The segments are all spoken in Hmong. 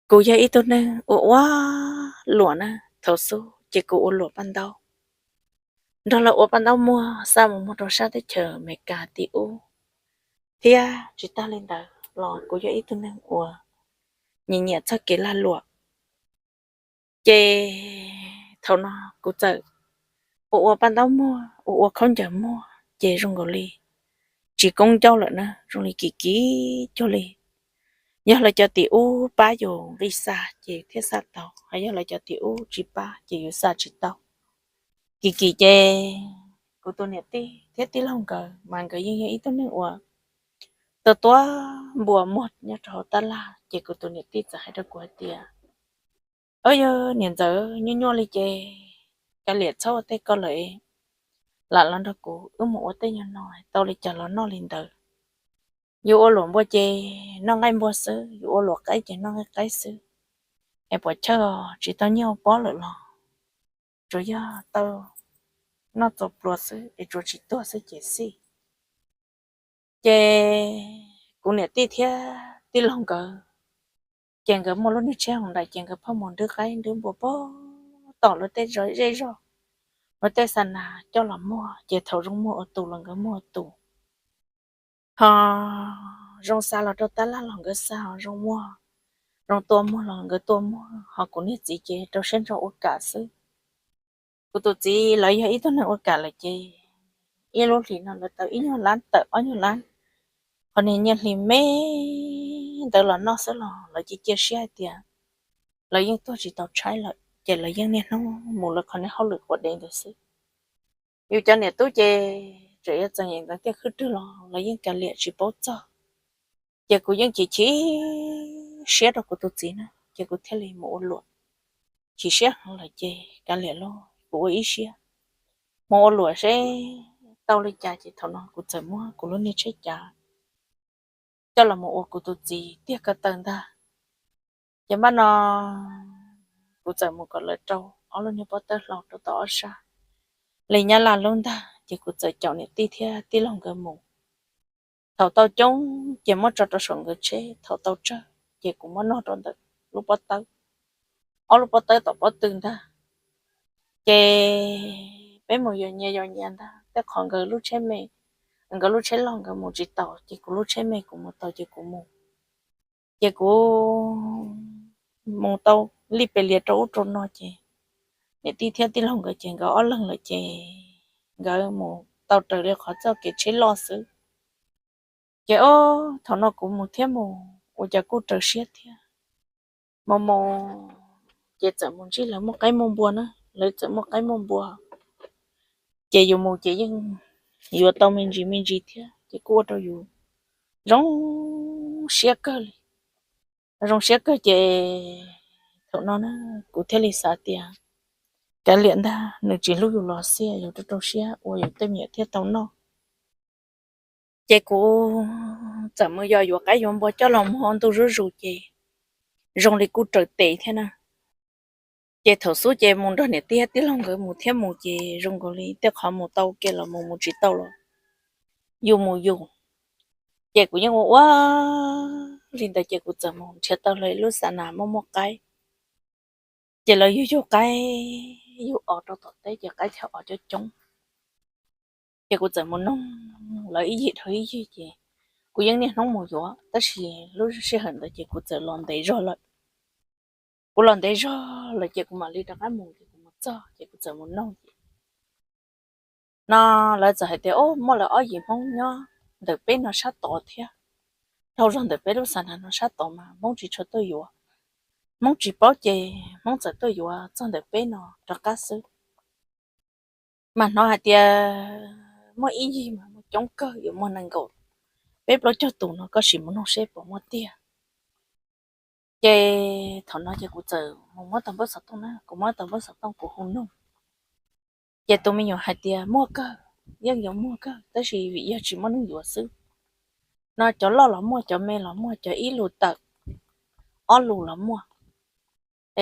Kuv yog ib tug neeg ua ua luam na, thaum xub ces kuv ua luam paj ntaub, nrog lawv ua paj ntaub muag xa mus muag rau sab teb chaws Amelikas tim ub, thiab tsis tag li ntawd los kuv yog ib tug neeg uas nyiam nyiam txog kev lag luam. Ces thaum no kuv txawm ua ua paj ntaub muag, ua ua khaub ncaws muag ces zoo nkaus li tsis koob ncauj lawm na, zoo li kim kim cuag li. Yog lawv cov tim ub pab yus nqis xa ces thiaj xa tau, ho yog lawv cov tim ub tsis pab ces yus xa tsis tau. Kim kim ces kuv tus niam tij thiab tij laug nkawd mas nkawd yeej yog ib tug neeg uas tua tua npua muag nyob rau hauv tab laj. Ces kuv tus niam tij txawm hais rau kuv hais tias, Au, yog niam ntxawm nyuaj nyuaj li ces kav liam txhob ua tej ko lawm, lam los nrog kuv wb mus ua tej nyuag no, tau li cas los noj li ntawd. Yus ua luam npua ces noj nqaij npua xwb, yus ua luam qaib ces noj nqaij qaib xwb. Es puas chawj tsis tau nyiaj ua pob lawm los tsuas yog tau noj txaus pluas xwb es tsuas tsis tuag xwb ces xij. Ces kuv niam tij thiab tij laug nkawd, ces nkawd muaj lub niag tsheb hoos dais ces nkawd phaj mus nrhiav qaib nrhiav npua pag tom lawv tej zej zog, lawv tej xa nas coj los muag. Ces thaum zoo muag ua tus los nkawd muag ua tus, ho zoo xa los rau tab laj los nkawd xa, ho zoo muag, zoo tua muag los nkawd tua muag. Ho kuv niag txiv ces rau siab ntso ua kam xwb. Kuv tus txiv lawv yog ib tug neeg ua kam lawm ces ib lub hlis no lawv tau ib nyuag lab tawm ob nyuag lab, qhov niag nyiaj hli me ntawd los noj xwb los lawv cia cia siab hais tias lawv yeej tuag tsis tau tshaib lawm ces lawv yeej niaj hnub mus lawv qhov niag hauj lwm quav dev ntawd xwb. Yus cov niam tub ces tseem yuav txom nyem ntawd tiaj khwb rwg los lawv yeej kav liam tsis paub txog. Ces kuv yeej chim chim siab rau kuv tus txiv na, ces kuv thiaj li mus ua luam. Chim siab heev lawm ces kav liam lauj, kuv ua ib siab mus ua luam seb tau li cas. Ces thaum no kuv txawm muab kuv lub niag tsheb cav coj los mus ua kuv tus txiv tiag ko taw ntag. Ces npaj no kuv txawm mus kom lawv rau ob lub niag pob tawb hlau rau tom ob sab li nyab laj lub ntag. Ces kuv txawm caum niam tij thiab tij laug nkawd mus. Thaum tau coob ces muab tso rau saum nkawd tsheb, thaum tau tsawg ces kuv muab noj rau ntawm lub pob tawb, ob lub pob tawb tom pob tw ntag. Ces peb mus yos nyias yos nyias ntag, tej qhov nkawd lub tsheb me, nkawd lub tsheb loj nkawd mus tsis taus ces kuv lub tsheb me kuv mus tau ces kuv mus. Ces kuv mus tau li pes lias rau ub rau no ces niam tij thiab tij laug nkawd ces nkawd ob leeg lawm ces nkawd mus tau raws li qhov txoj kev tsheb loj xwb. Ces ob thaum no kuv mus thiab mus ua cas kuj raws siab thiab. Mus mus ces txawm mus ntsib lawv muaj qaib muaj npua na, lawv txawm muaj qaib muaj npua. Ces yus mus ces yeej yuav tau me ntsis me ntsis thiab ces kuj ua rau yus zoo siab kawg li. Zoo siab kawg ces thaum no na kuv thiaj li xav tias kav liam ntag, nws tsis hlub yus los xij, yus rau rau siab ua yus tej me nyuam thiaj tau noj. Ces kuv txawm mus yos yuav qaib yuav npua coj los muag ua ntu zuj zus ces zoo li kuj raws tes thiab na. Ces thaum xub ces mus nrog niam tij tij laug nkawd mus thiab mus ces zoo nkaus li tej qhov mus tau ke los mus, mus tsis tau los yus mus yus. Ces kuv yeej ua ua li ntawd ces kuv txawm mus nrhiav tau lawv lub xa nas muaj muaj qaib. Ces lawv yug yug qaib yug os rau tom teb ces qaib thiab os coob coob. Ces kuv txawm mus noog lawv ib yig dhau ib yig ces kuv yeej niaj hnub mus yuav tab sis lub sij hawm ntawd ces kuv txawm los ntev zog lawm. Kuv los ntev zog lawm ces kuv mam li rov qab mus ces kuv mus txog ces kuv txawm mus noog ces no lawv txawm hais tias, Au, muaj lawv ob yim Hmoob nyob ntawm peb no sab tod thiab. Dhau zog ntawm peb lub xa nas no sab tod mas Hmoob tsis tshua tuaj yuav. Hmoob tsis paub ces Hmoob txawm tuaj yuav txog ntawm peb no rov qab xwb. Mas hnov hais tias muaj ib yig mas muaj coob kawg, yuav muaj nees nkaum peb plaub caug tus no, koj sim mus noog seb puas muaj tiag. Ces thaum no ces kuv txawm mus muab tau npawb xov tooj na, kuv muab tau npawb xov tooj kuv hu noog. Ces tus me nyuam hais tias muaj kawg, yeej yuav muaj kawg tab sis vim yog tsis muaj neeg yuav xwb. No cov loj los muaj, cov me los muaj, cov ib lus tawm ob lus los muaj.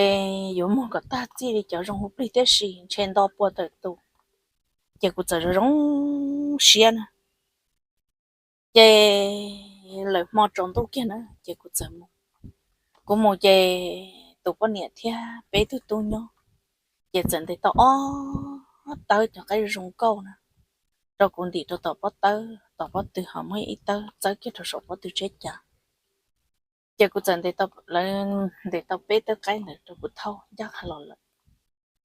Es yuav muag kom tag txij li cov zoo hu plig tiam sis ntshe nto pua tawm tus. Ces kuv txawm zoo zoo siab na. Ces lawm hmo tsaus ntuj kiag na ces kuv txawm mus Kuv mus ces tus poj niam thiab peb tug tub nyob, ces txawm ntes tau ob tawb cov qaib zoo nkauj na rau kuv ntim rau tom pob tawb, tom pob tw, ho muab ib tawb txawb kiag rau saum pob tw tsheb cav. Ces kuv txawm ntes tau, lawv ntes tau peb tawb qaib ntawd rau kuv thauj ncaj qha los lawm.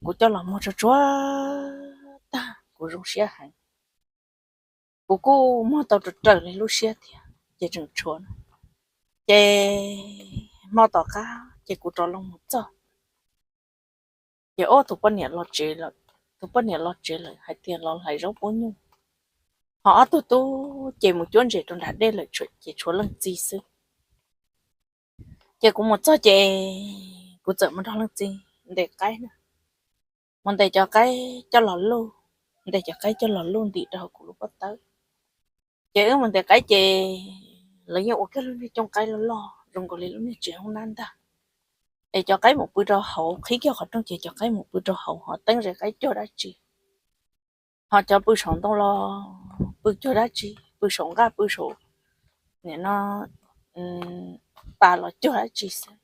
Kuv coj los muag tsuag tsuag tag, kuv zoo siab heev. Kuv kuj muag tau raws raws li lub siab thiab, ces tseem tshuav. Ces hmo tom qab ces kuv rov los mus txog, ces ob tug poj niam los tsev lawm, tus poj niam los tsev lawm hais tias los hlais zaub pub nyuj, ho ob tug tub ces mus cuab ntses rau nram dej lawm, ces tshuav leej txiv xwb. Ces kuv mus txog ces kuv txawm mus nrog leej txiv ntes qaib na, mus ntes cov qaib coj los luj, ntes cov qaib coj los luj ntim rau hauv kuv lub pob tawb. Ces wb mus ntes qaib ces lawv yeej ua kiag lub niag cooj qaib loj loj zoo nkaus li lub niag tsev hoob nab ntag. Es cov qaib mus pw rau hauv, qhib kiag qhov rooj ces cov qaib mus pw rau hauv, ho teeb ze qaib cuag dab tsi, ho cov pw saum ntoo los pw cuag dab tsi, pw saum nqaj, pw saum, nim no, pas los cuag dab tsi xwb.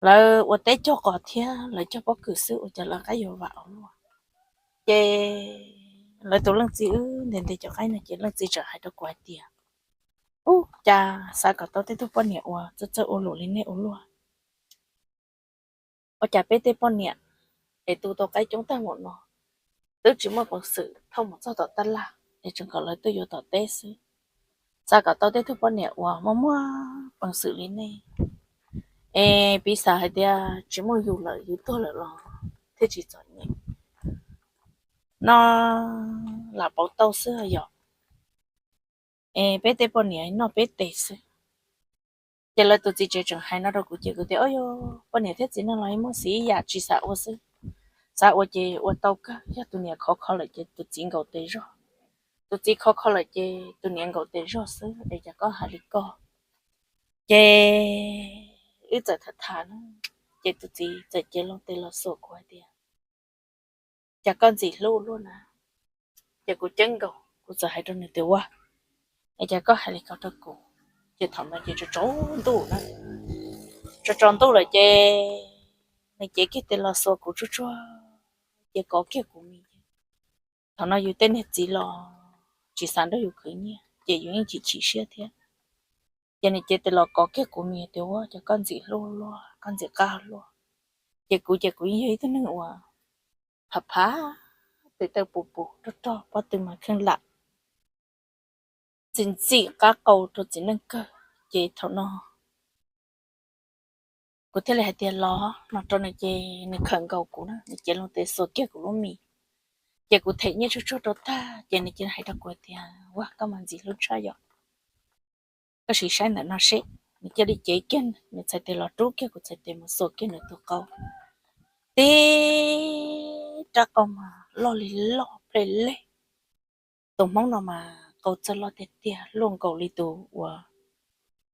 Lawv ua teb cog qos thiab lawv cog pob kws xwb, ua cas lawv qaib yuav vam ua luaj. Ces lawv tus leej txiv wb ntes ntes cov qaib no ces leej txiv txawm hais rau kuv hais tias, ub, cas xav kom tau tej tug poj niam uas txawj txawj ua luam li nej ua luaj. Ua cas peb tej poj niam es tu tau qaib coob tag npaum no twb tsis muaj peev xwm thauj mus txog tom tab laj, es tseem kom lawv tuaj yuav tom teb xwb. Xav kom tau tej tug poj niam uas muaj muaj peev xwm li nej, es piv xam hais tias tsis muaj yus lawm, yus tuag lawm los thiaj tsis txom nyem no, lam pauv tau xwb yom. Es peb tej poj niam noj peb tes xwb. Ces lawv tus txiv tsev tseem hais no rau kuv ces kuv tias, o, yog poj niam thiab txiv neej los muaj xiv ib yam, tsis xav ua xwb. Xav ua ces ua tau kawg, yog tus niam khov kho lawm ces tus txiv nkaum tes zog, tus txiv khov kho lawm ces tus niam nkaum tes zog xwb, es cas koj hais li koj. Ces wb txawm tham tham na, ces tus txiv txawm cev loo tes los xuas kuv hais tias, cas koj ntxim hlub luaj na. Ces kuv ceeb nkaus, kuv txawm hais rau nws tias, ua, es cas koj hais li ko rau kuv. Ces thaum no ces tsaus tsaus ntuj na, tsaus tsaus ntuj lawm ces nws cev kiag tes los xuas kuv tsuag tsuag, ces kov kiag kuv mis. Thaum no yus tej niag txiv los tsis xav nrog yus khwv nyiaj ces yus yeej chim chim siab thiab. Ces nws cev tes los kov kiag kuv mis tias, ua, cas koj ntxim hlub luaj, koj ntxim qab luaj. Ces kuv ces kuv yeej yog ib tug neeg uas phav phav tes taw pus pus rog rog, pob tw mas kheej lam, txim txim qab qau rau txiv neej kawg. Ces thaum no kuv thiaj li hais tias los no rau nws ces nws khawm nkaus kuv na, nws cev loo tes xuas kiag kuv lub mis. Ces kuv them nyiaj tsuag tsuag rau tag ces nws cia li hais rau kuv tias, ua, koj mas ntxim hlub tshaj yom, koj sim saib ntawm no seb. Nws cia li cev kiag nws txhais tes los rub kiag kuv txhais tes mus xuas kiag nws tus qau. Tib rab qau mas loj li loj plej lej. Tus hmoob no mas qau txawj loj tiag tiag, luaj nkaus li tus uas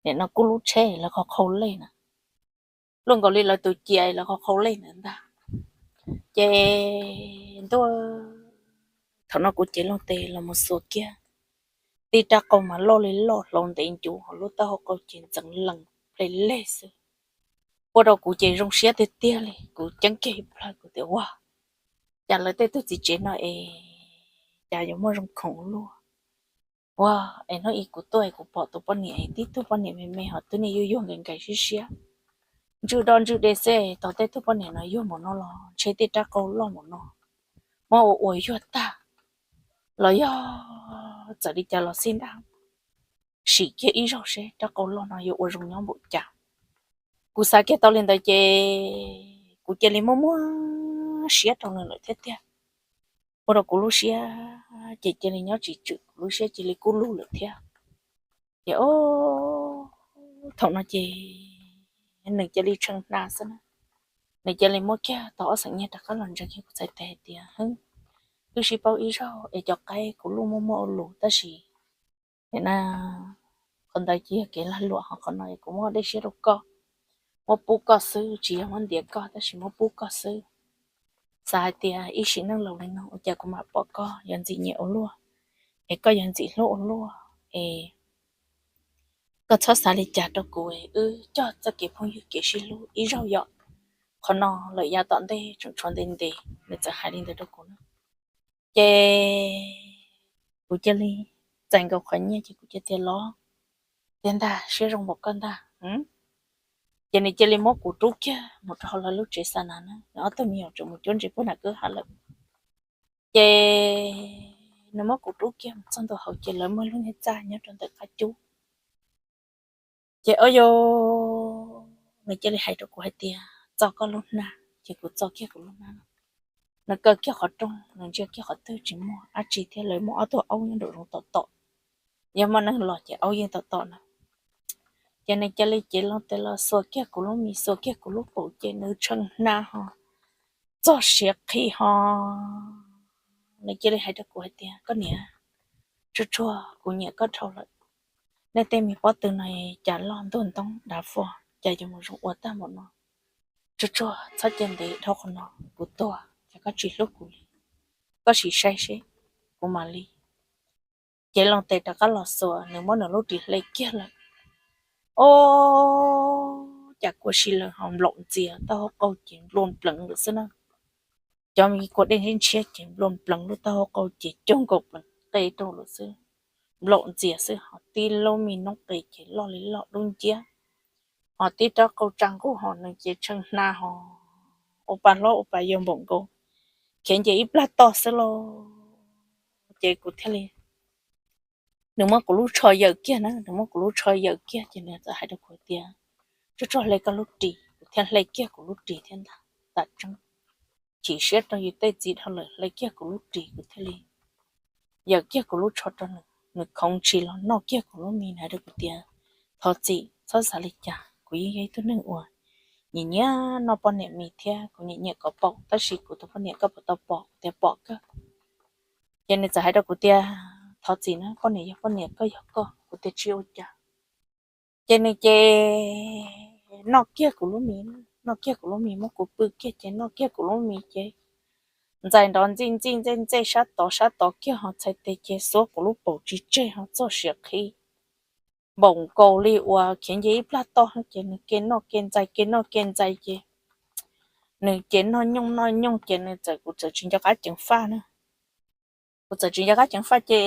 nim no kub lub tsheb lawv qhov qhau lej na, luaj nkaus li lawv tus cia lawv qhov qhau lej ntawd ntag. Ces ntuj, thaum no kuv cev loo tes los mus xuas kiag, tib rab qau mas loj li loj hlau ntev ncuv, ho lub taub hau qau ces ntxeev lees plej lej xwb. Ua rau kuv ces zoo siab tiag tiag li, kuv ceeb kiag ib plhaw kuv tias, ua, cas lawv tej tug txiv tsev no es cas yuav muaj zoo khoom luaj. Ua, es hnub ib kuv tuaj es kuv pom tus poj niam es tib tug poj niam me me ho twb niaj yuag yuag nkees nkees siab siab, ntswj dob ntswj de xwb, tau tej tug poj niam no yuag npaum no los ntshe tej rab qau loj npaum no muab ua ua yuag tag los yog txawm li cas los xij nraj sim kiag ib zaug seb rab qau loj no yuav ua zoo nyob npaum cas. Kuv xav kiag tau li ntawd ces kuv cia li muab muab siab rau nws lawm thiab tiag. Ua rau kuv lub siab ces cia li nyob tsis tswm, kuv lub siab cia li kub lug lawm thiab. Ces o, thaum no ces nws cia li tshee hna xwb na. Nws cia li muab kiag tau ob xeem nyiaj rov qab los ntsees kiag kuv txhais tes hais tias, wb sib paub ib zaug es cov qaib kuv luj muaj muaj ua luaj tab sis na, qhov ntawd ces yog kev lag luam, ho qhov no es kuv muab dej siab rau koj, muab pub koj xwb, tsis yog muab ntiav koj tab sis muab pub koj xwb. Xav hais tias ib sim neej laus li no ua cas kuv mam pom koj yuav ntxim nyiam ua luaj, es koj yuav ntxim hlub ua luaj, es koj txhob xav li cas rau kuv, wb coj txoj kev phooj ywg kev sib hlub ib zaug yom. Qhov no lawm yav tom ntej tseem tshuav ntev ntev, nws txawm hais li ntawd rau kuv na. Ces kuv cia li txais nkaus qhov nyiaj ces kuv cia tias los tiag ntag, siab zoo npaum koj ntag. Ces nws cia li muab kuv rub kiag mus rau hauv lawv lub tsev xa nas na, nws ob tug me nyuam tseem mus cuab ntses puag nram kwj ha lawm. Ces nws muab kuv rub kiag mus txog ntua hauv ces lawv muaj lub niag txaj nyob rau ntawm qab cub. Ces o yo, nws cia li hais rau kuv hais tias txo koj lub hnab, ces kuv txo kiag kuv lub hnab no. Nws kaw kiag qhov rooj, nws ntsia kiag qhov twg tsis muaj dab tsi thiab, lawv muaj ob tug aub nyob nraum zoov tom tom, yog muaj neeg los ces aub yeej tom tom na. Ces nws cia li cev loo tes los xuas kiag kuv lub mis, xuas kiag kuv lub paum ces nws tshee hnab ho txog siav qhi ho. Nws cia li hais rau kuv hais tias koj niam, tsuag tsuag kuv nyiam koj dhau lawm. Nej tej me pob tw no cas loj ntuag ntoob dav fo, cas yuav mus zoo ua tag npaum no. Tsuag tsuag txhob cia ntev dhau qhov no, kuv tuag ces koj tsis hlub kuv li. Koj sim saib seb kuv mam li. Cev loo tes rov qab los xuas, nws muab nws lub ris hle kiag lawm. O, cas kua si lawm ho nplaum ntxias, taub hau qau ces nplua npleev lawm xwb na. Cov me kua dej ntshiab ntshiab ces nplua npleev lub taub hau qau ces cuag nkaus pleev qe rau lawm xwb. Nplaum ntxias xwb ho tib lub me noob qe ces loj li loj dub nciab, ho tib rab qau tsa nqug ho nws ces tshee hnab ho ua pa hlob ua pa yau npaum nkaus, khiav nce ib plag toj xwb lauj. Ces kuv thiaj li, nws muab kuv lub tsho yawm kiag na, nws muab kuv lub tsho yawm kiag ces nws txawm hais rau kuv tias tsuag tsuag hle koj lub ris, kuv thiaj hle kiag kuv lub ris thiab ntag. Tam tseeb chim siab rau yus tej txiv dhau lawm, hle kiag kuv lub ris kuv thiaj li yawm kiag kuv lub tsho rau nws, nws khoov ntshis los noj kiag kuv lub mis, nws hais rau kuv tias thov txim, txhob xav li cas, kuv yeej yog ib tug neeg uas nyiam nyiam noj poj niam mis thiab kuv nyiam nyiam kov paum, tab sis kuv tus poj niam koj puas tau pom, kuv tias pom kawg. Ces nws txawm hais rau kuv tias thov txim na, poj niam yog poj niam, koj yog koj, kuv tias tsis ua cas. Ces nws ces noj kiag kuv lub mis, noj kiag kuv lub mis, muab kuv pw kiag ces noj kiag kuv lub mis ces ntxais nrov ntxij ntxij ntxej ntxej sab tod sab tod kiag ho txhais tes ces xuav kuv lub paum tsis tseg ho txog siav qhi npaum nkaus li uas khiav nce ib plag toj ces nws ke noj ke ntxais ke noj ke ntxais ces nws ces noj nyooj noj nyooj ces nws txawm, kuv txawm tsis nco qab ceev faj na. Kuv txawm tsis nco qab ceev faj ces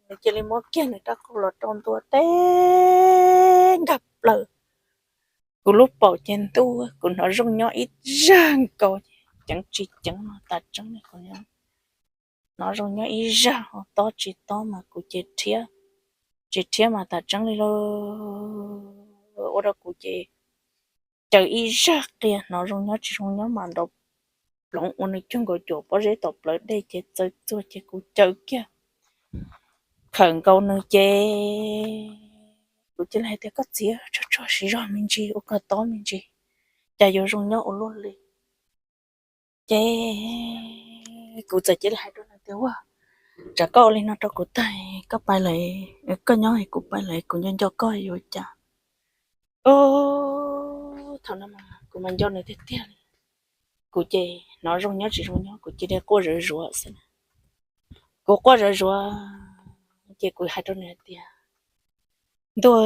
nws cia li muab kiag nws rab qau los rau ntua teb nkag plaws kuv lub paum ces ntuj, kuv hnov zoo nyob ib zag nkaus, ceev tsis ceev mas tas tseeb li kuv hnov zoo nyob ib zag ho tob tsis tob mas kuv ces rhiab tsis rhiab mas tas tseeb li lauj. Ua rau kuv ces caws ib zag qia, hnov zoo nyob tsis zoo nyob mas nrov ploov ua nws cuag nkaus cuam pob zeb tom plawv dej ces txawv txuag ces kuv caws kiag khawm nkaus nws ces kuv cia li hais tias koj txiv, tsuag tsuag siv zog me ntsis ua koj tob me ntsis, cas yuav zoo nyob ua luaj li. Ces kuv txawm cia li hais rau nws tias ua, tsam koj ua li no rau kuv tag, koj pais lawm, koj nyob kuv pais lawm, kuv nco nco koj yuav cas. Thaum no kuv mas nco nws tiag tiag li. Kuv ces hnov zoo nyob tsis zoo nyob kuv cia li quaj zawv zuav xwb. Kuv quaj zawv zuav ces kuv hais rau nws hais tias ntuj,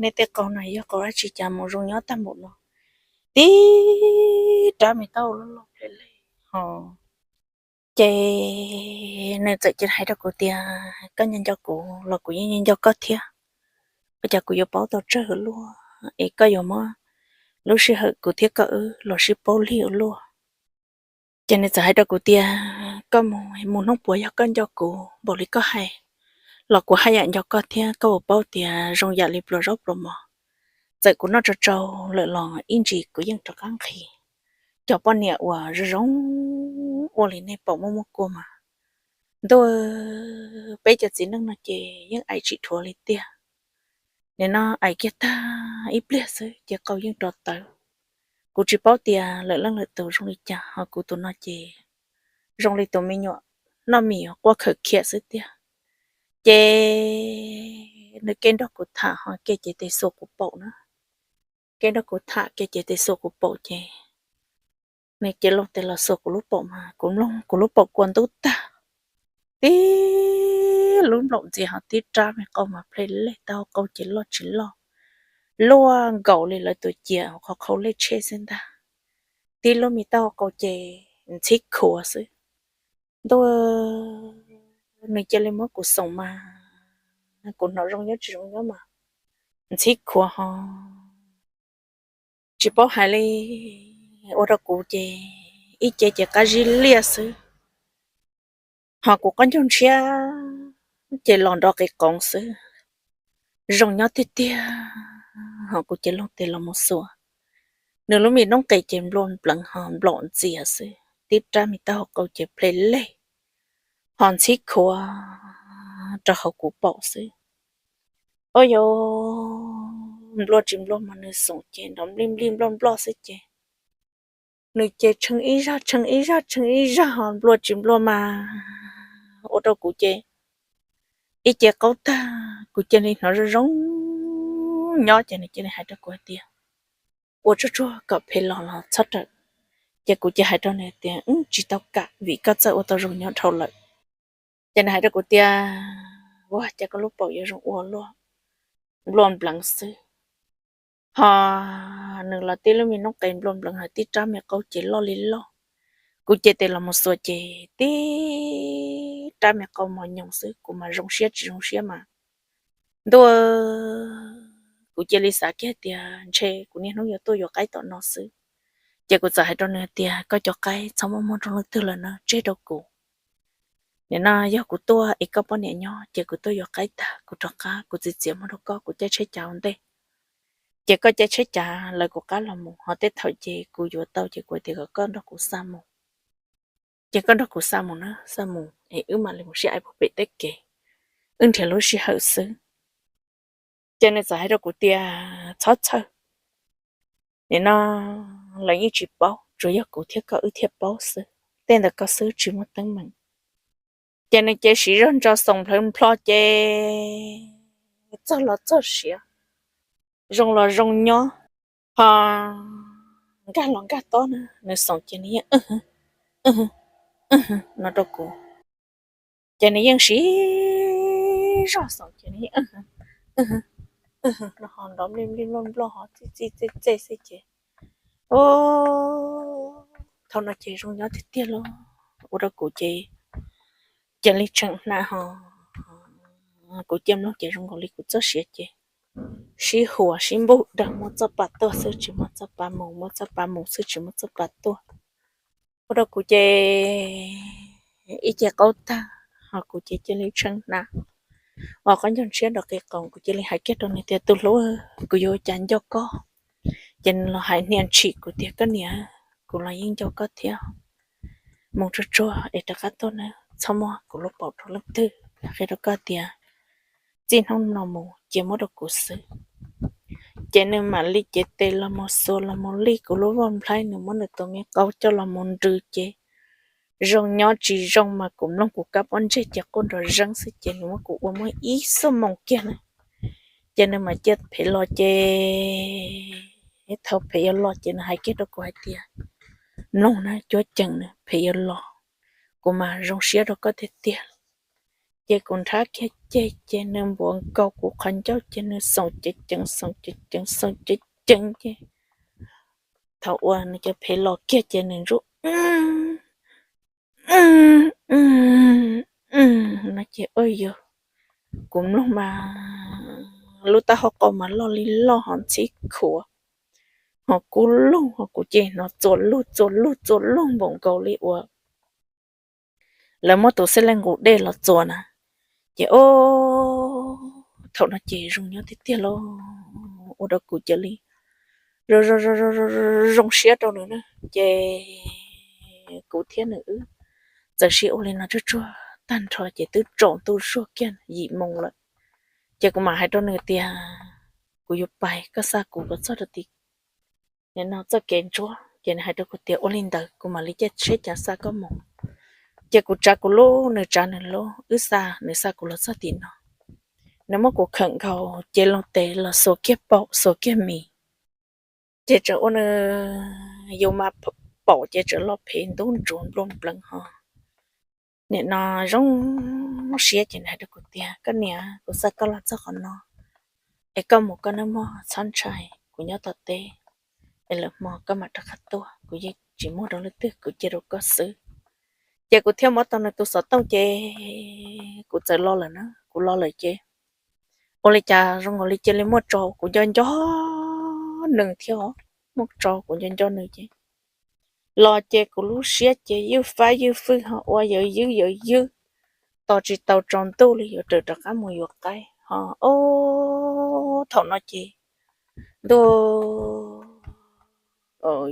nej tej qau no yog qau dab tsi cas mus zoo nyob tag npaum no, tib rab me taub hau loj loj ple le ho. Ces nws txawm cia li hais rau kuv tias koj nco nco kuv los kuv yeej nco nco koj thiab. Ua cas kuv yuav paub tau tsawg ua luaj es koj yuav muab lub sij hawm kuv thiab koj wb los sib paub lig ua luaj. Ces nws txawm hais rau kuv tias koj mus, mus hnub puas yog koj nco kuv npaum li koj hais los kuv haj yam nco koj thiab, koj puas paub tias zoo yam li pluas zaub pluas mov, txawm kuv noj tsau tsau lawm los ib ntsis kuv yeej rov qab nqhis. Cov poj niam uas zoo zoo ua li nej pom muaj muaj kua mas ntuj, peb cov txiv neej no ces yeej aim tsis dhuav li tiag. Nim no aim kiag tag ib pliag xwb ces qau yeej rov tawv. Kuv tsis paub tias lwm leej lwm tus zoo li cas ho kuv tus no ces zoo li tus me nyuam noj mis quaj khawm khiam xwb tiag. Ces nws ke nrog kuv tham ho ke cev tes xuas kuv paum na. Ke nrog kuv tham ke cev tes xuas kuv paum ces nws cev loo tes los xuas kuv lub paum mas kuv mloog kuv lub paum kua ntub tag tib lub nplaum ntxias ho tib rab me qau mas ple lej, taub hau qau ces loj tsis loj, luaj nkaus li lawv tus ciam qhov qhau lej tshej xwb ntag. Tib lub me taub hau qau ces ntxhib khuav xwb. Ntuj, nws cia li muab kuv xoom mas kuv hnov zoo nyob tsis zoo nyob mas ntxhib khuav ho tsis paub hais li, ua rau kuv ces ib ce ces qab zib liaj xwb, ho kuv qab ncaug ntshiab ces los nrov qis qoov xwb. Zoo nyob tiag tiag, ho kuv ces loog tes los mus xuas, nws lub me noob qes ces nplua npleev ho nplaum ntxias xwb, tib rab me taub hau qau ces ple lej ho ntxhib khuav rau hauv kuv paum xwb. Ua yog nplua tsis nplua mas nws xoom ces nrov nplij nplij nploj nploj xwb ces nws ces tshee ib zaj tshee ib zaj tshee ib zaj ho nplua tsis nplua mas ua rau kuv ces ib ce qaub tag kuv cia li hnov zoo zoo nyob ces nws cia li hais rau kuv hais tias, ua tsuag tsuag kom phem los los txhob rawm. Ces kuv cia hais rau nws tias, wb tsis tau kam vim koj txawj ua tau zoo nyob dhau lawm. Ces nws hais rau kuv tias, ua cas koj lub paum yuav zoo ua luaj nplua npleev xwb. Ho nws los tib lub me noob qes nplua npleev ho tib rab me qau ces loj li loj. Kuv ces tes los mus xuas ces tib rab me qau mos nyoos xwb, kuv mas zoo siab tsis zoo siab mas ntuj, kuv cia li xav kiag tias ntshe kuv niaj hnub yuav tuaj yuav qaib tom no xwb. Ces kuv txawm hais rau nws tias, koj cov qaib txhob muab muag rau leej twg lawm na, tseg rau kuv. Nim no yog kuv tuaj es koj poj niam nyob ces kuv tuaj yuav qaib tag kuv rov qab kuv txiav txiav muag rau koj, kuv caij tsheb cav ua ntej. Ces koj caij tsheb cav lawv kuv qab los mus, ho tej thaum ces kuv yuav tau ces kuv tias kom koj nrog kuv xa mus. Ces koj nrog kuv xa mus na, xa mus es wb mam li mus sib aim puag pem tej kev, wb nrhiav lub sij hawm xwb. Ces nws txawm hais rau kuv tias, txhob txhawj, nim no lawv yeej tsis paub, tsuas yog kuv thiab koj wb thiaj paub xwb, tej ntawd koj xwb tsis muaj teeb meem. Ces nws ces siv zog ntso xoom nplhawv nplho ces txog los txog siav, zoo los zoo nyob, ho nkag los nkag tob na, nws xoom ces nws yeej no rau kuv. Ces nws yeej siv zog xoom ces nws yeej no ho nrov nplij nplij nploj nploj ho txij txij txej txej xwb ces, o, thaum no ces zoo nyob tiag tiag lauj, ua rau kuv ces cia li tshee hnav ho kuv cia mloog ces zoo nkaus li kuv txoj sia ces sib huas sib npuj dawg, muab txoj pa tuaj xwb tsis muab txoj pa mus, muab txoj pa mus xwb tsis muab txoj pa tuaj. Ua rau kuv ces ib ce qaub tag, ho kuv ces cia li tshee hnav, ho qab ncaug ntshiab nrov qis qoom, kuv cia li hais kiag rau nws tias, tus hlub, kuv yuav ua cas nco koj? Ces nws los hais hnia ntshis kuv tias, koj niam, kuv los yeej nco koj thiab, mus tsuag tsuag es rov qab tuaj na, txhob muab kuv lub paum rau leej twg, qhia rau koj tias txij hnub no mus cia muab rau kuv xwb. Ces nws mam li cev tes los mus xuas los mus lij kuv lub vaj nplhaib, nws muab nws tus me qau coj los mus nrws ces zoo nyob tsis zoo mas kuv mloog kuv kab pob ntseg ces quaj nrov zeeb xwb ces nws muab kuv ua muab ib xuab moos kiag na. Ces nws mam cia phem los ces thaum phem yuav los ces nws hais kiag rau kuv hais tias, mloog na, cuab ceev na, phem yuav los, kuv mas zoo siab rau koj tiag tiag. Ces kuv nrhab kiag ceg ces nws npuav nkaus kuv qhov ncauj ces nws xoom ceev ceev xoom ceev ceev xoom ceev ceev ces thaum uas nws cov phem los kiag ces nws ntsuj no ces, o, yog kuv mloog mas lub taub hau qau mas loj li loj ho ntxhib khuav, ho kub lug, ho kuv ces hnov txuas lug txuas lug txuas lug npaum nkaus li uas lawv muab tus xeb leej nqus dej los txuas na. Ces, o, thaum no ces zoo nyob tiag tiag lauj, ua rau kuv cia li zoo siab rau nws na. Ces kuv thiab nws wb txawm sib ua li no tsuag tsuag tag nrho ces twb tsaus ntuj zuag kiag yim moos lawm. Ces kuv mam hais rau nws tias, kuv yuav pais, koj xa kuv kom txog rau tim no txoj kev ntsuab. Ces nws hais rau kuv tias, ua li ntawd kuv mam li caij tsheb cav xa koj mus. Ces kuv tsav kuv lub, nws tsav nws lub, wb xa, nws xa kuv los txog tim no. Nws muab kuv khawm nkaus ces loog tes los xuas kiag paum xuas kiag mis. Ces tseem ua nws yus mas paum ces tseem los phem ntub ntsuav npluag npleev ho nim no zoo siab ces nws hais rau kuv tias, koj niam, kuv xa koj los txog qhov no es koj mus koj noj mov txhob ntshai, kuv nyob tom teb es lwm hmo koj mam rov qab tuaj, kuv yeej tsis muaj rau leej twg, kuv cia rau koj xwb. Ces kuv thiaj muab tau nws tus xov tooj ces kuv txawm los lawm na, kuv los lawm ces ua li cas zoo nkaus li cia li muaj tso kuv nco nco nws thiab, muaj tso kuv nco nco nws ces los ces kuv lub siab ces ywj fab ywj fwj ho ua yawv ywb yawv ywb, tos tsis tau tsaus ntuj li yuav rawm rov qab mus yuav qaib ho. Ob, thaum no ces ntuj,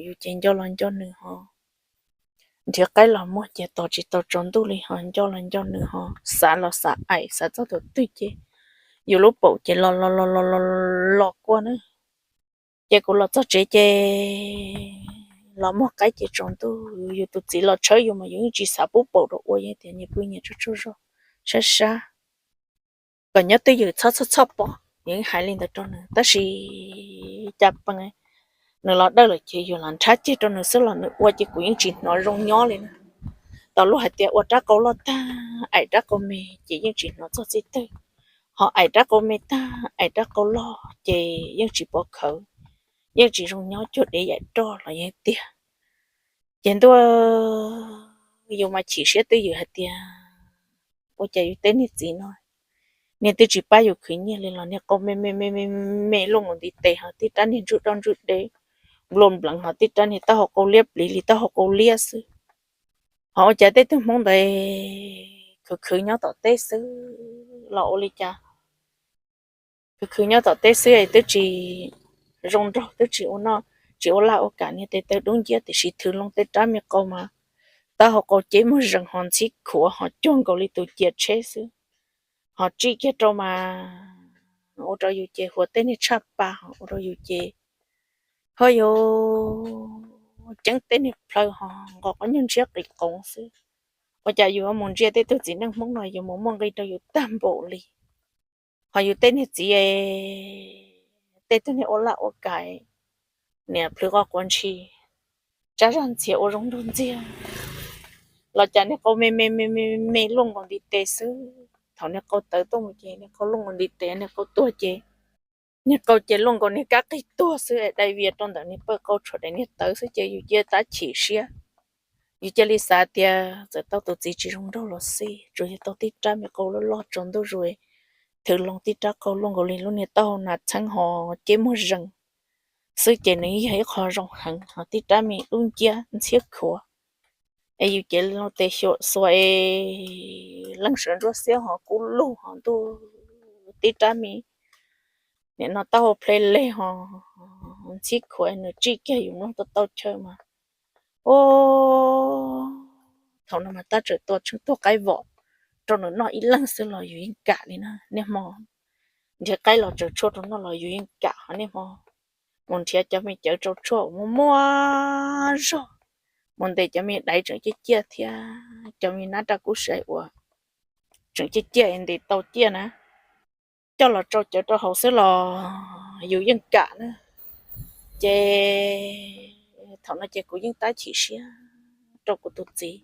yus ces nco los nco nws ho, nrhiav qaib los muag ces tos tsis tau tsaus ntuj li ho nco los nco nws ho, xav los xav aim xav txog tus twg ces yus lub paum ces los los los los los los kua na. Ces kuv los txog tsev ces los muag qaib ces tsaus ntuj, yus tus txiv los tshawb yus mas yus yeej tsis xav pub paum rau ua, yog tias nyias pw nyias tsaug tsaug zog sab sab kom nyob twj ywm txhob txhob txhob pom, yus yeej hais li ntawd rau nws. Tab sis cas pees nws los dawj lawm ces yus los nrhab ceg rau nws xwb los nws ua ces kuv yeej tsis hnov zoo nyob li na. Tau luag hais tias ua rab qau loj tag aim rab qau me ces yeej tsis hnov txog txij twg, ho aim rab qau me tag aim rab qau loj ces yeej tsis pov khawv, yeej tsis zoo nyob, cuag dev yaim roj los yeej tiag. Ces ntuj, yus mas chim siab twj ywm hais tias ua cas yus tej niag txiv no niag twb tsis pab yus khwv nyiaj li los niag qau me me me me me luaj nkaus ntiv tes ho tib rab niag ntsuj doj ntsuj deb nplua npleev ho tib rab niag taub hau qau liab pliv li taub hau qau liab xwb. Ho ua cas tej tug hmoob ntawd khwv khwv nyob tom teb xwb los ua li cas, khwv khwv nyob tom teb xwb es twb tsis zoo nraug twb tsis ua noj tsis ua laj ua kam niag tes taw dub nciab tiam sis thwv loo tej rab me qau mas taub hau qau ceb muag zees ho ntxhib khuav ho cuag nkaus li tus cia tsheb xwb. Ho tsij kiag rau mas ua rau yus ces huas tej niag tshaj pa ho ua rau yus ces ho yus ceeb tej niag plhaw ho nqos qab nyuag ntshiab qis qoov xwb. Ua cas yus mus ntsia tej tug txiv neej hmoob no yus mus muaj nqi rau yus tag npaum li. Ho yus tej niag txiv, tej tug niag ua laj ua kam, niag plhws qos quav ntshis, tsab zag ntxhias ua zoo nraug ntxiag los cas niag qau me me me me me luaj nkaus ntiv tes xwb. Thaum niag qau tawv tuaj mus ces niag qau luaj nkaus ntiv tes, niag qau tuag ces niag qau ces luaj nkaus niag kab qig tuag xwb es dai vias rau ntawm niag pawg qau tshuav daim niag tawv xwb ces yus cia tab chim siab. Yus cia li xav tias txawm tau tus txiv tsis zoo nraug los xij tsuas yog tau tib rab me qau loj loj tsaus ntuj zus, thwv loo tib rab qau luaj nkaus li lub niag taub hau nas txheeb ho ceb muag zees xwb ces nws yog ib qho zoo heev ho tib rab me dub nciab ntxhiab khuav es yus cev loo tes xyuam xuas es leej sawv ntsuab xiab ho kub lug ho ntuj, tib rab me nim no taub hau ple leg ho ntxhib khuav nws tsij kiag yus mloog tau tau chaw mas, o, thaum no mas tab txawm tua tsheej tuag qaib vom rau nws noj ib leeg xwb los yus yeej kam li na. Niaj hmo nrhiav qaib los tsaws tshuaj rau noj los yus yeej kam, ho niaj hmo mus nrhiav cov me cawv tsau tshuaj uas muaj muaj zog, mus ntes cov me daiv tseem ciaj ciaj thiab cov me nab raj kub sai uas tseem ciaj ciaj ntes tau ciaj na, coj los tsau cawv rau haus xwb los yus yeej kam na. Ces thaum no ces kuv yeej tab chim siab rau kuv tus txiv,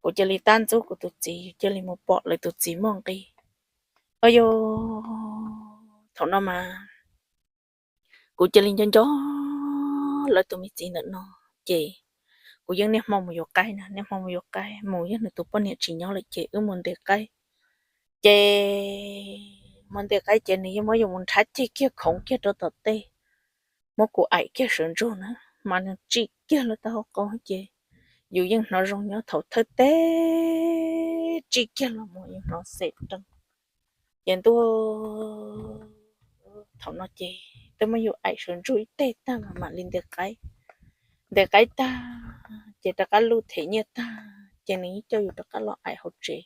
kuv cia li tab ntxub kuv tus txiv, cia li mus pom lawv tus txiv muaj nqi. Auj, thaum no mas kuv cia li nco nco lawv tus me txiv ntawm no, ces kuv yeej niaj hmo mus yuav qaib na, niaj hmo mus yuav qaib mus, yog nws tus poj niam tsis nyob lawm ces wb mus ntes qaib. Ces mus ntes qaib ces nws yeej muab yus mus nrhab ceg kiag khoov kiag rau tom tej, muab kuv aim kiag sawv ntsug na, mas nws tsij kiag lub taub hau qau ces yus yeej hnov zoo nyob, thaum thawj teb tsij kiag los mus yus hnov xem rees. Ces ntuj, thaum no ces twb muab yus aim sawv ntsug ib teg tag mas mam li ntes qaib. Ntes qaib tag ces rov qab luj them nyiaj tag ces nws yeej coj yus rov qab los aim hauv tsev.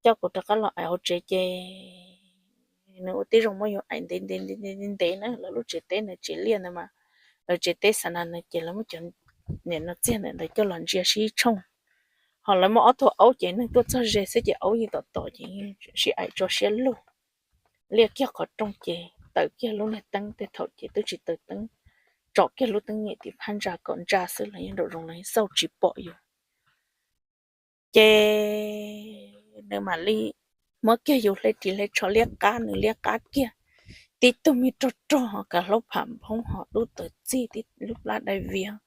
Coj kuv rov qab los aim hauv tsev ces nws ua tib zoo muab yus aim ntev ntev ntev ntev na, lawv lub tsev teb ntawd tsev liaj ntawd mas, lawv tsev teb xa nas ntawd ces lawv muab cov niam no txiag ntawm ntawd coj los ntsia sib tshooj. Ho lawv muaj ob tug aub ces neeg tuaj txog ze xwb ces aub yeej tom tom ces sib aim tso siab lug. Liaj kiag qhov rooj ces taws kiag lub niag teeb, tej thaum ces twb tsis taws teeb, tsom kiag lub teeb nyem tim phab ntsa kom ntsa xwb los yeej nraum zoov los yeej xauj tsis pom yus. Ces nws mam li muab kiag yus hle ris hle tsho liab qab, nws liab qab kiag, tib tug me rog rog ho kav hlaub pham nphoob ho dub tawv txig tib lub plab dai vias.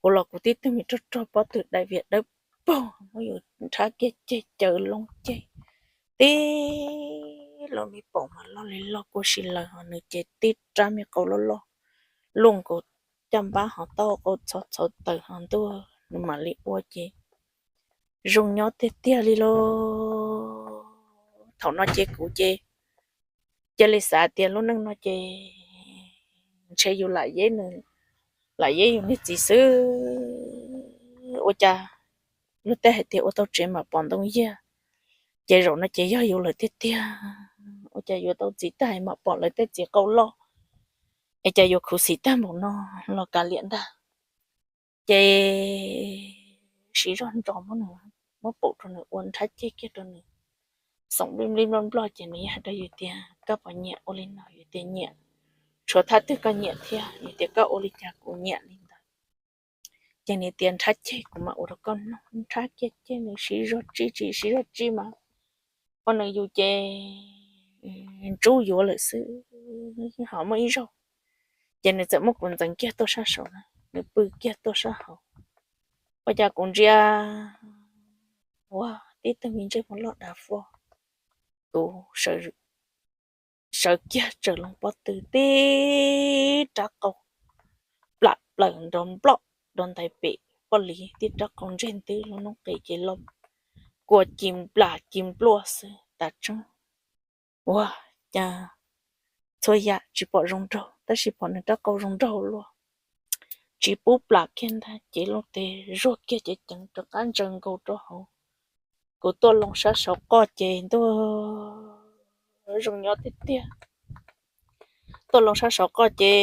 Kuv los kuv tib tug me rog rog pob tw dai vias dawb paug muab yus nrhab kiag ceg caws loo ceg, tib lub me paum mas loj li loj kua si lawm ho nws ces tib rab me qau loj loj luaj nkaus caj npab ho taub qau txhov txhauv taws ho ntuj, nws mam li ua ces zoo nyob tiag tiag li lauj. Thaum no ces kuv ces cia li xav tias lub neej no ces ntshe yus lam yeb nws, lam yeb yus niag txiv xwb, ua cas luag tej hais tias ua tau tsev mam pom ntoo yiag, ces zaum no ces yog yus lawm tiag tiag. Ua cas yuav tau txiv tag mam pom lawv tej txiv qau loj, es cas yuav khuv xim tag npaum no los kav liam ntag. Ces siv zog ntso muab nws, muab paum rau nws ua nrhab ceg kiag rau nws, xoom nplij nplij nploj nploj ces nws yeej hais rau yus tias koj puas nyiam ua li no, yus tias nyiam. Tshuav thaj twg koj nyiam thiab? Yus tias koj ua li cas kuv nyiam li ntawd. Ces nws tias nrhab ceg kuv mam ua rau koj noj. Nrhab kiag ceg nws siv zog tsij tsis siv zog tsij mas ua nws yus ces ntsub yuav lawm xwb. Ho muaj ib zaug ces nws txawm muab kuv ntxeev kiag tuaj sab saud na, nws pw kiag tuaj sab hauv. Ua cas kuv ntsia ua tib tug me ntsej muag loj dav fo, kuv sawv kiag tsaws loo pob tw tib rab qau plam plaws nrov nploj rau ntais pem poj liv, tib rab qau ntseg ntwb lub noob qes ces loj kua ci nplas ci npluaj xwb tas tseeb. Ua cas txhua yam tsis pom zoo nraug tab sis pom nws rab qau zoo nraug luaj, tsis pub plam kiag ntag, cev loo tes zuag kiag cev ceev rov qab ntsaws nkaus rau hauv. Kuv tuaj loo sab saud qoj ces ntuj zoo nyob tiag tiag. Tuaj loo sab saud qoj ces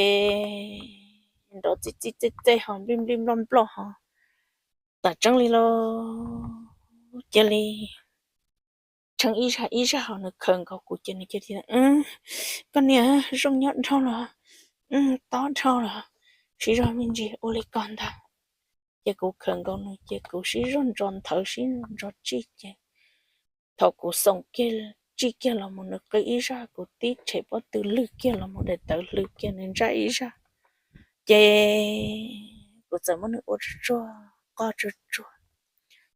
nrov txij txij txej txej ho nplij nplij nploj nploj ho tas tseeb li lauj. Cia li tshee ib zaj ib zaj ho nws khaws nkaus kuv ces nws cia li, koj niam, zoo nyob dhau los, tob dhau los, siv zog me ntsis ua li ko ntag. Ces kuv khaws nkaus nws ces kuv siv zog ntso nthawv siv zog ntso tsij ces thaum kuv xoom kiag tsij kiag los mus nws qw ib zaj, kuv tib tshem pob tw lwg kiag los mus daim tawv hlw kiag nws ntsaj ib zaj. Ces kuv txawm muab nws ua tsuag tsuag qoj tsuag tsuag.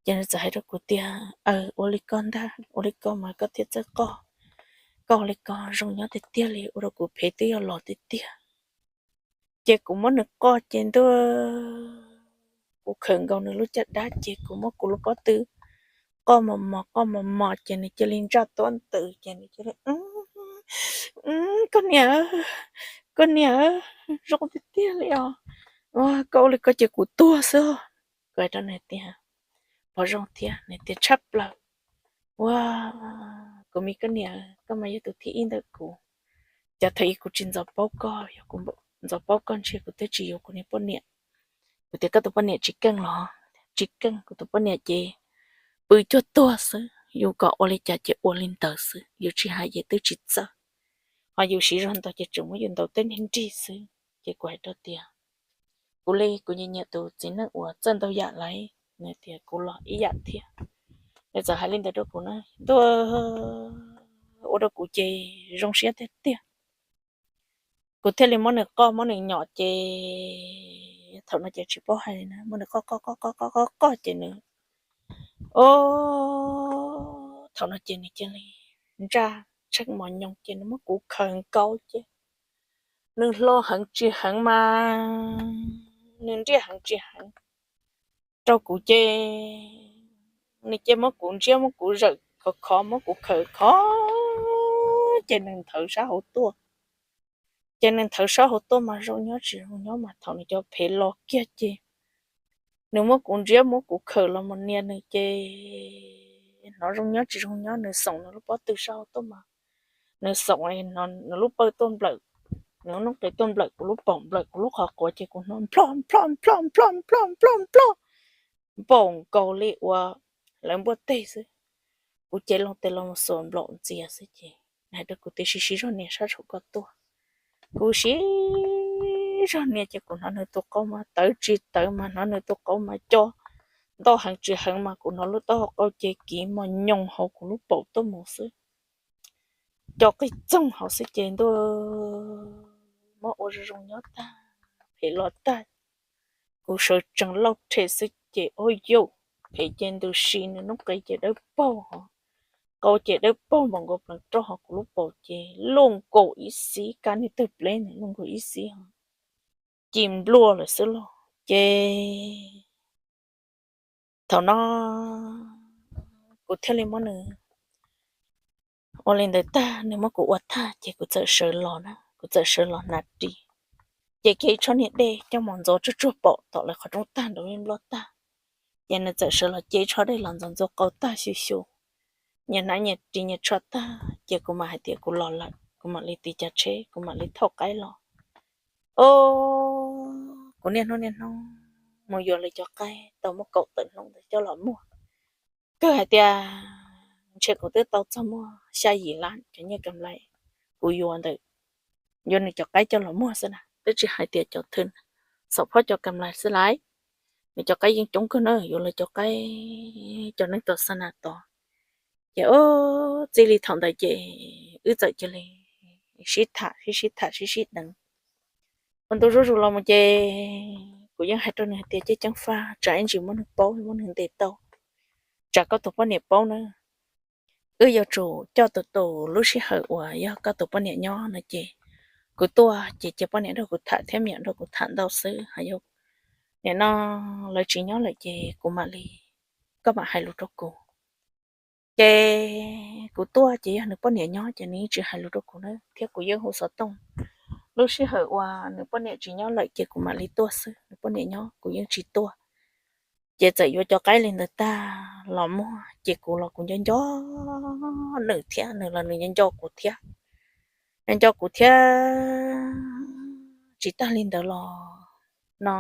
Ces nws txawm hais rau kuv tias, aw, ua li ko ntag, ua li ko mas koj thiaj txawj qoj, koj ua li ko zoo nyob tiag tiag li, ua rau kuv phev twb yog los tiag tiag. Ces kuv muab nws qoj ces ntuj, kuv khawm nkaus nws lub caj dab ces kuv muab kuv lub pob tw qoj mos mos qoj mos mos ces nws cia li ntsaj tuab ntws ces nws cia li, koj niam, koj niam, zoo tiag tiag li os, koj ua li ko ces kuv tuag xwb. Kuv hais rau nws tias, pom zoo thiab? Nws tias tshaj plaws. Ua, kuv me koj niam, koj mas yog tus thib ib ntawm kuv. Cov thaum ub kuv tsis ntxov paub koj, yog kuv ntxov paub koj ntshe kuv twb tsis yuav kuv niag poj niam. Kuv tias koj tus poj niam tsis keej los? Tsis keej, kuv tus poj niam ces pw cuag tuag xwb, yus kom ua li cas ces ua li ntawd xwb, yus tsis hais ces twb tsis txawj. Ho yus siv zog ntaus ces tseem muab yus ntaus tej niag nrig xwb. Ces kuv hais rau tias, kuv li kuv nyiam nyiam tus txiv neej uas txawj ntau yam lawm. Nws tias kuv los ib yam thiab. Nws txawm hais li ntawd rau kuv na, ntuj, ua rau kuv ces zoo siab tiag tiag. Kuv thiaj li muab nws qoj muab nws nyom ces thaum no ces tsis paub hais li na, muab nws qoj qoj qoj qoj qoj qoj qoj ces nws, o, thaum no ces nws cia li ntsaj tsheej mos nyoos ces nws muab kuv khawm nkaus ces nws hlo heev tsis heev mas nws nriaj heev tsis heev rau kuv ces nws cia muab kuv ntsiab muab kuv zawm khov khov muab kuv khawm khov ces nws nthawv sab hauv tuaj. Ces nws nthawv sab hauv tuaj mas zoo nyob tsis zoo nyob mas thaum nws cov phev los kiag ces nws muab kuv ntsiab muab kuv khawm los mus nias nws ces hnov zoo nyob tsis zoo nyob nws xoom nws lub pob tw sab hauv tuaj mas nws xoom nws lub pawg tuaj nplawm, nws lub noob qes tuaj nplawm kuv lub paum nplawm kuv lub qhov quav ces kuv hnov nplho nplho nplho nplho nplho nplho nplho npaum nkaus li uas lawv npuaj teg xwb. Kuv cev loo tes los xuas nplaum ntxias xwb ces hais rau kuv tias siv siv zog nias sab saum koj tuaj. Kuv siv zog nias ces kuv hnov nws tus qau mas tawv tsis tawv mas hnov nws tus qau mas co ntau heev tsis heev mas kuv hnov lub taub hau qau ces kiv mos nyoos hauv kuv lub paum tuaj mus xwb. Co qig txoog hauv xwb ces ntuj, muab ua zoo zoo nyob tag, phem los tag. Kuv sawv tsees lauj rhem xwb ces ua yauj, phem ces ntws si, nws noob qes ces dawb paug, qau ces dawb paug npaum nkaus pleev roj, ho kuv lub paum ces luj nkaus ib xib, kab niag tawg pleb ntawd luj nkaus ib xib, ci nplua lawm xwb lauj. Ces thaum no kuv thiaj li muab nws ua li ntawd tag, nws muab kuv ua tag ces kuv txawm sawv los na, kuv txawm sawv los hnav ris. Ces kiag ib tsho niag dej coj mus ntxuav tsuag tsuag paum tom lawv qhov rooj tag nraud nploj tag. Ces nws txawm sawv los cia ib tsho dej los ntxuav ntxuav qau tag xyu xyu, nyias hnav nyias ris nyias tsho tag ces kuv mam hais tias kuv los lawm, kuv mam li tiv cav tsheb, kuv mam li thauj qaib los. O, kuv niaj hnub niaj hnub mus yuav lawv cov qaib tau muaj kaum tawm hnub ntawd coj los muag. Kawg hais tias ntshe kuv twb tau txog muaj xya yim lab cov nyiaj kam lais kuv yuav ntawd, yuav nws cov qaib coj los muag xwb na, twb tsis hais tias cov thw xom phob cov kam lais xwb lais. Nws cov qaib yeej coob kawg na, yuav lawv cov qaib cov neeg tom xa nas tod. Ces o, txij li thaum ntawd ces wb txawm cia li sib tham sib sib tham sib sib deev. Ua ntu zuj zus los mus ces kuv yeej hais rau nws hais tias ceeb ceeb faj tsam ib ntsis muab nws paub, muab nws ntes tau, tsam koj tus poj niam paub na. Wb yuav tsum coj tus tus lub sij hawm uas yog koj tus poj niam nyob no ces kuv tuaj ces cia poj niam nrog kuv tham thiab me nyuam nrog kuv tham ntau xwb, ho yog nim no lawv tsis nyob lawm ces kuv mam li, koj mam hais lus rau kuv. Ces kuv tuaj ces yog nws poj niam nyob ces nws yeej tsis hais lus rau kuv na, thiab kuv yeej hu xov tooj. Lub sij hawm uas nws poj niam tsis nyob lawm ces kuv mam li tuaj xwb, nws poj niam nyob kuv yeej tsis tuaj. Ces txawm yuav cov qaib li ntawd tag los muag ces kuv los kuv nco nco nws thiab, nws los nws nco nco kuv thiab. Nco nco kuv thiab, tsis tag li ntawd los no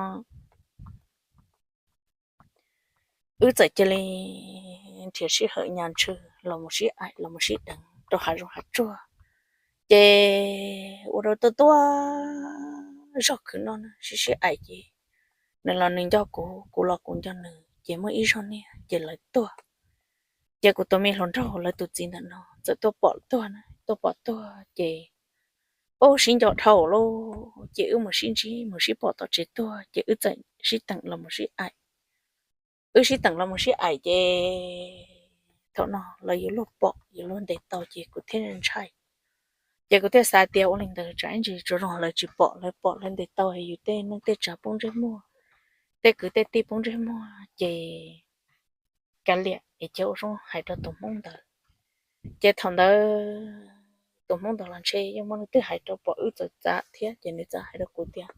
wb txawm cia li nrhiav sij hawm nyas ntshw los mus sib aim los mus sib deev rau hav zoov hav tsuag. Ces ua rau tuaj tuaj zaug khwv no sib sib aim ces nws los nws nco kuv, kuv los kuv nco nws, ces muaj ib zaug niag ces lawv tuag. Ces kuv tus me hluas nraug lawv tus txiv ntawm no txawm tuaj pom tuag na, tuaj pom tuag ces ub sib nco dhau lauj, ces wb mus sib ntsib mus sib pom tom tsev tuag ces wb txawm sib teem los mus sib aim. Wb sib teem los mus sib aim ces thaum no lawv yuav luag pom yuav luag ntes tau ces kuv thiaj ntshai. Ces kuv thiaj xav tias ua li ntawd tsam ib ntsis tsuas zoo lawv tsis pom, lawv pom lawv ntes tau yus tej neej tej tsav poob ntsej muag, tej kwv tej tij poob ntsej muag ces kav liam es cia ua zoo hais rau tus hmoob ntawd. Ces thaum ntawd tus hmoob ntawd los ntshe yeej muaj leej twg hais rau pom wb txawv txav thiab ces nws txawm hais rau kuv tias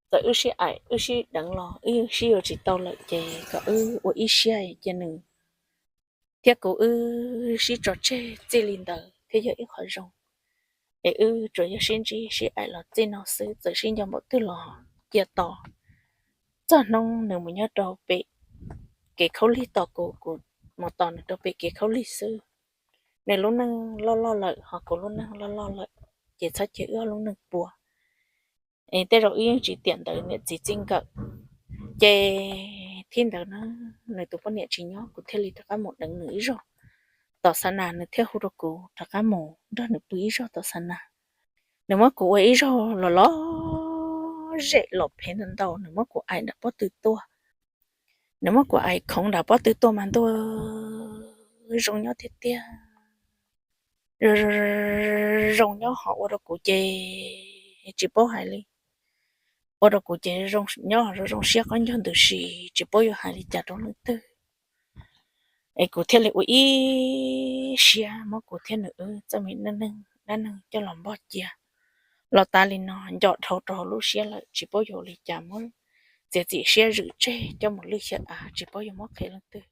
txawm wb sib aim wb sib deev los wb sib yuav tsis tau lawm ces kom wb ua ib siab cia nws thiab kuv wb sib tso tseg txij li ntawd thiaj yog ib qho zoo. Es wb tsuas yog sib ntsib sib aim los txij no xwb, txawm sib nco npaum twg los cia tos txog hnub nws mus nyob rau pem kev khaub lig tos kuv, kuv mus tos nws rau pem kev khaub lig xwb. Nws lub neej loj loj lawm ho kuv lub neej loj loj lawm ces txhob cia wb ob lub neej puas. Es tej zaum wb yeej tsis tiam ntawd niam txiv txij nkawm. Ces thib ntawd na, nws tus poj niam tsis nyob kuv thiaj li rov qab mus deev nws ib zaug tom xa nas, nws thiaj hu rau kuv rov qab mus nrog nws pw ib zaug tom xa nas. Nws muab kuv ua ib zaug los lom zem los phem ntau ntau, nws muab kuv aim nram pob tw tuaj. Nws muab kuv aim khoov nram pob tw tuaj mas ntuj, zoo nyob tiag tiag. Zoo nyob ho ua rau kuv ces tsis paub hais li. Ua rau kuv ces zoo nyob ho zoo zoo siab qab ncaug ntws si, tsis paub yuav hais li cas rau leej twg. Es kuv thiaj li ua ib siab muab kuv thiab nws wb txoj me neej neeg dab neeg coj los npog cia. Los tas li no nco dhau rau hauv lub siab lawm, tsis paub yuav ua li cas, muab txiav txim siab zwm tseg coj mus lwj xyaw av, tsis paub yuav muab qhia leej twg.